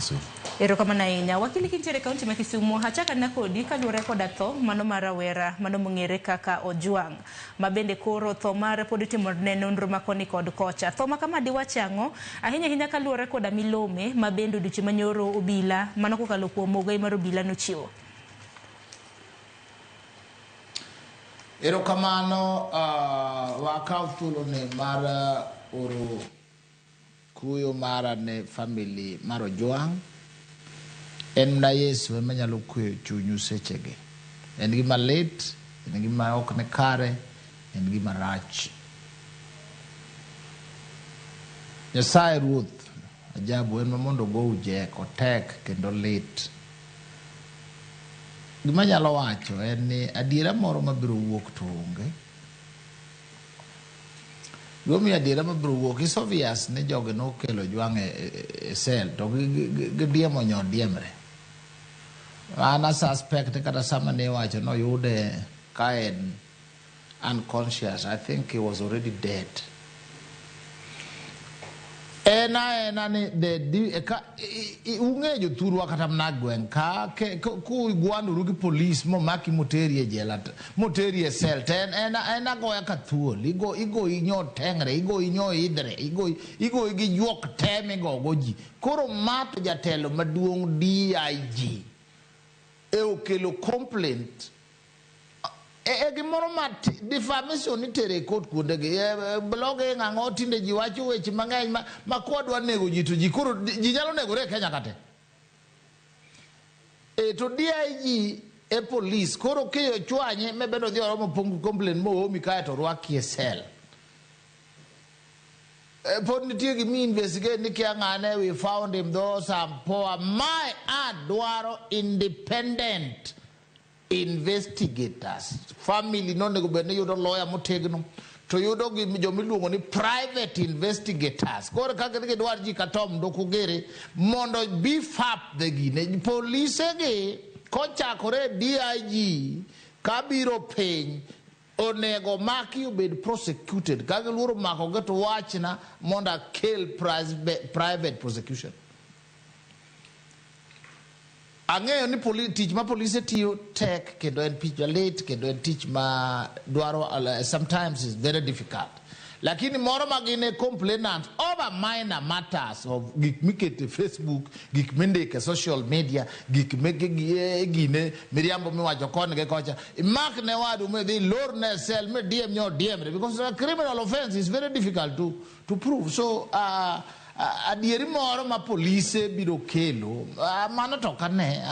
Kisumu. Erokamano ahinya. Wakili kintiere e kaunti ma Kisumu, achako anena kodi kaluwore koda tho mano mar rawera mano mong'ere kaka Ojwang', ma bende koro tho mare pod itimo ne nonro ma koni kod kocha. Tho ma kama diwach ang'o? Ahinya ahinya kaluwore koda milome ma bende odiochieng' manyoro obila mano kokalo kuom ogai mar obila nochiwo. Erokamano, wakaw thuoloni mar oro kuyo mara ne family mar Ojwang'. En mana Yesu ema nyalo kweyo chunyu sechegi. En gima lit, en gima ok ni kare, en gima rach. Nyasaye Ruoth ajabu en ma mondo ogou jek, otek kendo lit. Gima anyalo wacho en ni adiera moro mabiro wuok to onge. Gimomiyo adiera mabiro wuok, is obvious ni jogi nokelo Ojwang' e cell to gidiemo nyodiemre. An a suspect ni kata sama ne iwacho ni oyude ka en unconscious, I think he was already dead. En aena ni the di, ka, ung'e jothurwa kata mana gweng' ka kugwandoru gi polis momaki moteri e jela moteri e sel to en, en, en agoya ka thuol igo igoyi nyo tengre igoyi nyo idhre igoyi igoyi gi juok te migogo ji. Koro ma to jatelo maduong' DIG e okelo complaint E gimoro ma defamation itere e court kuonde gi. Blogging ang'o tinde ji wacho weche mang'eny ma kwa dwa nego ji to ji koro ji nyalo negore e Kenya kate. E to DIG e police koro kiyo chwanye me bende odhi oromo pong complain moomi kae to rwaki e cell. Pod nitie gimi investigate ni kia ng'ane we found him though some poor my adwaro independent investigators. Family nonego bed ni yudo lawyer motegno to yudo gi joma iluongo ni private investigators. Koro ka gidwar ji ka Tom Ndukugiri mondo beef up the gine. Polise gi kochakore DIG kabiro piny onego maki obed prosecuted. Ka giluoro mako gi to wachna mondo akel private prosecution. Ang'eyo ni tich ma polise tiyo tek kendo en tich malit kendo en tich ma dwaro sometimes is very difficult. Lakini moro ma gin e complainant over minor matters of gik mikete Facebook, gik mindike social media, gik gine miriambo miwacho koni gi kocha. Imak ne wadu midhi lor ne cell midiem nyo diemre because a criminal offense is very difficult to prove. So adieri moro ma polise biro kelo, mano to ok ane.